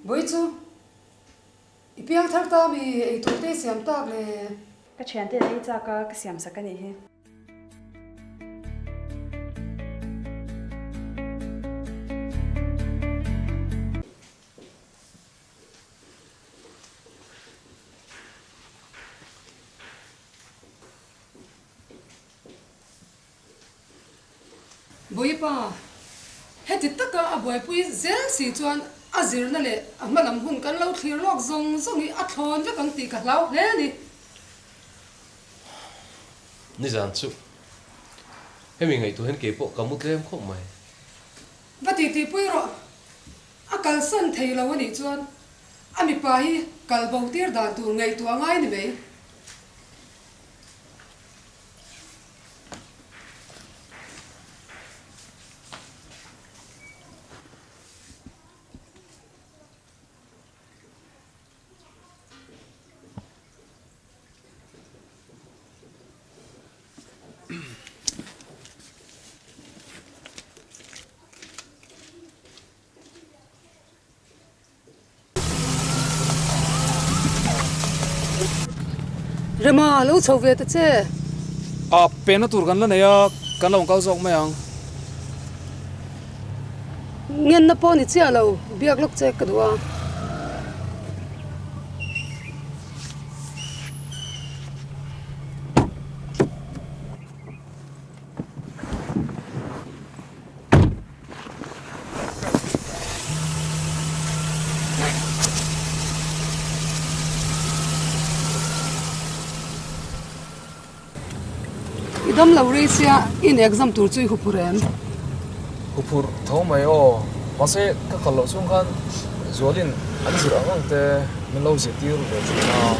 Bawi chu i piang thar ta mi eitur te i siam tak le? Ka thiante an ei chak a, ka siam sak a nih hi. Bawipa, heti taka a buaipui zel si chuan a zirna leh a hmalam hun kan lo thlir lawk zawng zawng hi a thlawn vek ang tih ka hlau hle a ni. Nizan chu hemi ngaihtuah hian keipawh ka mu tlem khawp mai. Va titipui rawh, a kalsan thei lo a nih chuan a mipa hi kal bo tir dan tur ngaihtuah ngai ni mai. Rema, lo chho ve ta che. A, pehna tur kan la nei a, kan lo kal zawk mai ang. Ngenna pawh ni chiah lo, biak lawk che ka duh a. I dam lo rei sia in exam tur chu i huphurh em? Huphurh tho mai aw. Mahse ka kal loh chhung khan Zualin an zir ang ang te min lo zirtir ve thin a.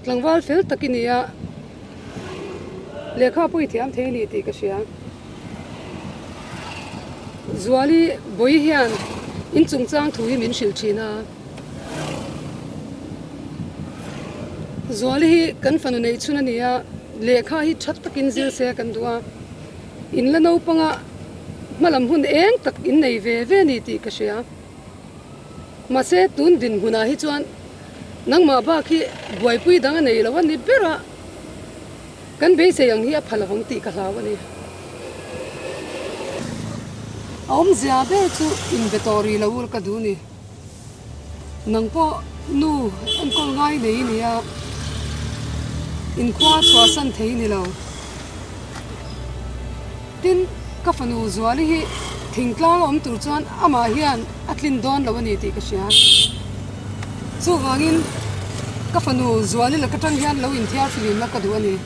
Tlangval fel tak i ni a, lehkha pawh i thiam thei a ni tih ka hria. Zuali Bawi hian in chungchang thu hi min hrilh thin a. Zuali hi kan fanu neih chhun a ni a, lehkha hi that takin zir se kan duh a. In la naupanga hmalam hun eng tak in nei ve ve a ni tih ka hria. Mahse, tun dinhmunah hi chuan nangmah bak hi buaipui dang a nei lo a ni ber a, kan beisei ang hi a pha lovang tih ka hlau a ni. A awmzia ber chu inbe tawh rih lo ul ka duh ni. Nang pawh nu enkawl ngai nei i ni a, inkhua chhuahsan thei i ni lo. Tin, ka fanu Zuali hi thingtlang a awm tur chuan amah hian a tlin dawn lo a ni tih ka hria. Chuvangin, ka fanu Zuali laka tang hian lo inthiar fihlim la ka duh a ni.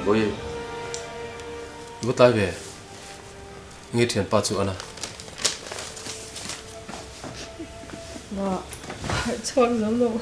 Bawihi, i va tlai ve? Nge thianpa chu a na? Ba, harh chhuak zo lo.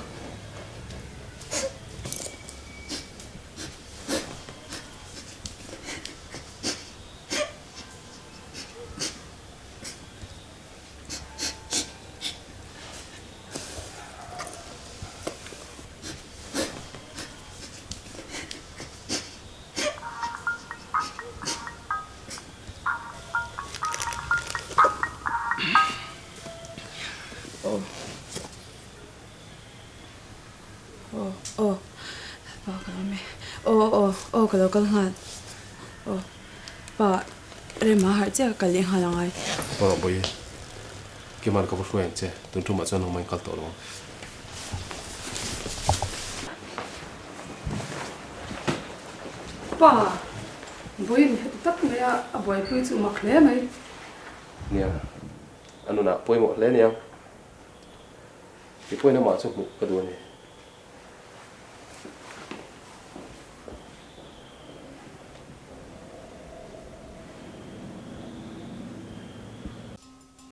Aw pa ka lo aw aw aw ka lo kal nghal aw pa rema harh chiah ka kal leh nghal angai. Aw Bawihi Kiman ka va hruai ang che tun tumah chuan nangmah in kal tawh lo ang. Pa Bawihi heti tak mai a a buaipui chu mak hle mai. Nia a nunah pawimawh hle aniang. Ti pawhin amah chu hmuh ka duh a ni.